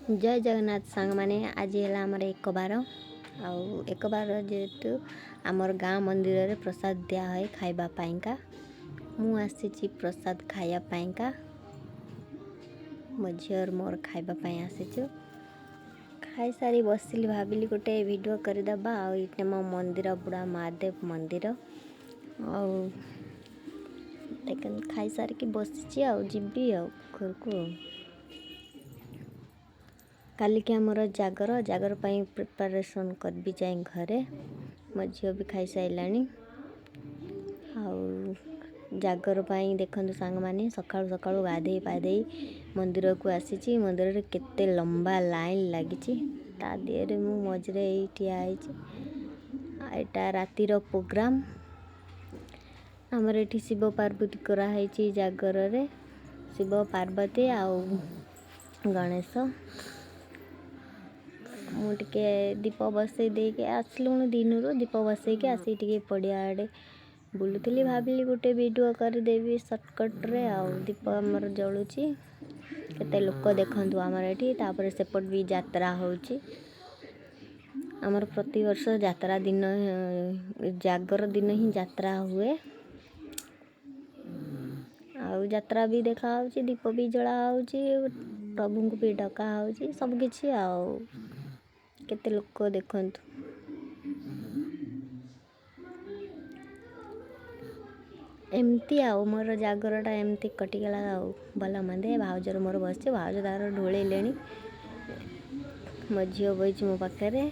ଜୟ ଜଗନ୍ନାଥ ସାଙ୍ଗମାନେ, ଆଜି ହେଲା ଆମର ଏକବାର। ଆଉ ଏକବାର ଯେହେତୁ ଆମର ଗାଁ ମନ୍ଦିରରେ ପ୍ରସାଦ ଦିଆହୁଏ ଖାଇବା ପାଇଁକା, ମୁଁ ଆସିଛି ପ୍ରସାଦ ଖାଇବା ପାଇଁକା। ମୋ ଝିଅର ମୋର ଖାଇବା ପାଇଁ ଆସିଛୁ। ଖାଇସାରି ବସିଲି, ଭାବିଲି ଗୋଟେ ଭିଡ଼ିଓ କରିଦେବା। ଆଉ ଏଇଟା ମୋ ମନ୍ଦିର, ବୁଢ଼ା ମହାଦେବ ମନ୍ଦିର। ଆଉ ଦେଖନ୍ତୁ, ଖାଇସାରିକି ବସିଛି ଆଉ ଯିବି ଆଉ ଘରକୁ। ଆଉ କାଲିକି ଆମର ଜାଗର, ଜାଗର ପାଇଁ ପ୍ରିପାରେସନ୍ କରିବି ଯାଇ ଘରେ। ମୋ ଝିଅ ବି ଖାଇସାରିଲାଣି। ଆଉ ଜାଗର ପାଇଁ ଦେଖନ୍ତୁ ସାଙ୍ଗମାନେ, ସକାଳୁ ସକାଳୁ ଗାଧେଇ ପାଧେଇ ମନ୍ଦିରକୁ ଆସିଛି। ମନ୍ଦିରରେ କେତେ ଲମ୍ବା ଲାଇନ୍ ଲାଗିଛି, ତା ଦେହରେ ମୁଁ ମଝିରେ ଏଇ ଠିଆ ହେଇଛି। ଏଇଟା ରାତିର ପ୍ରୋଗ୍ରାମ୍। ଆମର ଏଠି ଶିବ ପାର୍ବତୀ କରାହେଇଛି ଜାଗରରେ, ଶିବ ପାର୍ବତୀ ଆଉ ଗଣେଶ। ମୁଁ ଟିକେ ଦୀପ ବସେଇ ଦେଇକି ଆସିଲୁଣୁ ଦିନରୁ, ଦୀପ ବସେଇକି ଆସିକି ଟିକେ ପଡ଼ିଆ ଆଡ଼େ ବୁଲୁଥିଲି। ଭାବିଲି ଗୋଟେ ଭିଡ଼ିଓ କରିଦେବି ସର୍ଟକଟ୍ରେ। ଆଉ ଦୀପ ଆମର ଜଳୁଛି, କେତେ ଲୋକ ଦେଖନ୍ତୁ ଆମର ଏଠି। ତାପରେ ସେପଟ ବି ଯାତ୍ରା ହେଉଛି। ଆମର ପ୍ରତିବର୍ଷ ଯାତ୍ରା ଦିନ, ଜାଗର ଦିନ ହିଁ ଯାତ୍ରା ହୁଏ। ଆଉ ଯାତ୍ରା ବି ଦେଖା ହେଉଛି, ଦୀପ ବି ଜଳା ହେଉଛି, ପ୍ରଭୁଙ୍କୁ ବି ଡକା ହେଉଛି, ସବୁକିଛି। ଆଉ କେତେ ଲୋକ ଦେଖନ୍ତୁ। ଏମିତି ଆଉ ମୋର ଜାଗରଟା ଏମିତି କଟିଗଲା ଆଉ ଭଲ ମନ୍ଦେ। ଭାଉଜର ମୋର ବସିଛୁ, ଭାଉଜ ତାର ଢୋଳେଇଲେଣି, ମୋ ଝିଅ ବଇଛି ମୋ ପାଖରେ।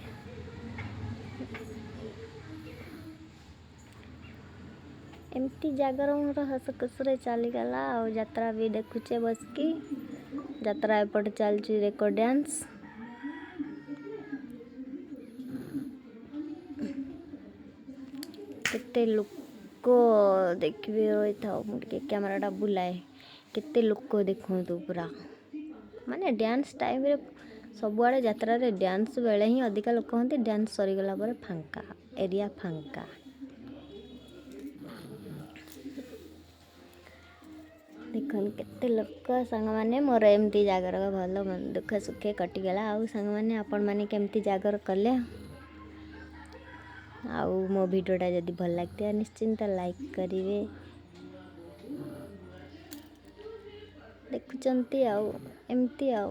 ଏମିତି ଜାଗର ମୋର ହସ ଖୁସିରେ ଚାଲିଗଲା। ଆଉ ଯାତ୍ରା ବି ଦେଖୁଛେ ବସିକି। ଯାତ୍ରା ଏପଟେ ଚାଲିଛି, ରେକର୍ଡ଼ ଡ୍ୟାନ୍ସ। କେତେ ଲୋକ ଦେଖିବେ, ରହିଥାଉ ମୁଁ ଟିକେ କ୍ୟାମେରାଟା ବୁଲାଏ। କେତେ ଲୋକ ଦେଖନ୍ତୁ ପୁରା, ମାନେ ଡ୍ୟାନ୍ସ ଟାଇମ୍ରେ ସବୁଆଡ଼େ ଯାତ୍ରାରେ ଡ୍ୟାନ୍ସ ବେଳେ ହିଁ ଅଧିକା ଲୋକ ହୁଅନ୍ତି। ଡ୍ୟାନ୍ସ ସରିଗଲା ପରେ ଫାଙ୍କା ଏରିଆ, ଫାଙ୍କା। ଦେଖନ୍ତୁ କେତେ ଲୋକ। ସାଙ୍ଗମାନେ, ମୋର ଏମିତି ଜାଗର ଭଲ ଦୁଃଖ ସୁଖେ କଟିଗଲା। ଆଉ ସାଙ୍ଗମାନେ, ଆପଣମାନେ କେମିତି ଜାଗର କଲେ? ଆଉ ମୋ ଭିଡ଼ିଓଟା ଯଦି ଭଲ ଲାଗିଥିବ, ନିଶ୍ଚିନ୍ତ ଲାଇକ୍ କରିବେ। ଦେଖୁଛନ୍ତି ଆଉ ଏମିତି ଆଉ।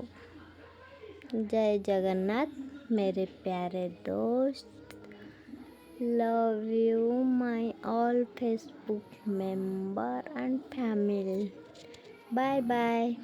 ଜୟ ଜଗନ୍ନାଥ मेरे प्यारे दोस्त, love you my all Facebook member and family, bye bye।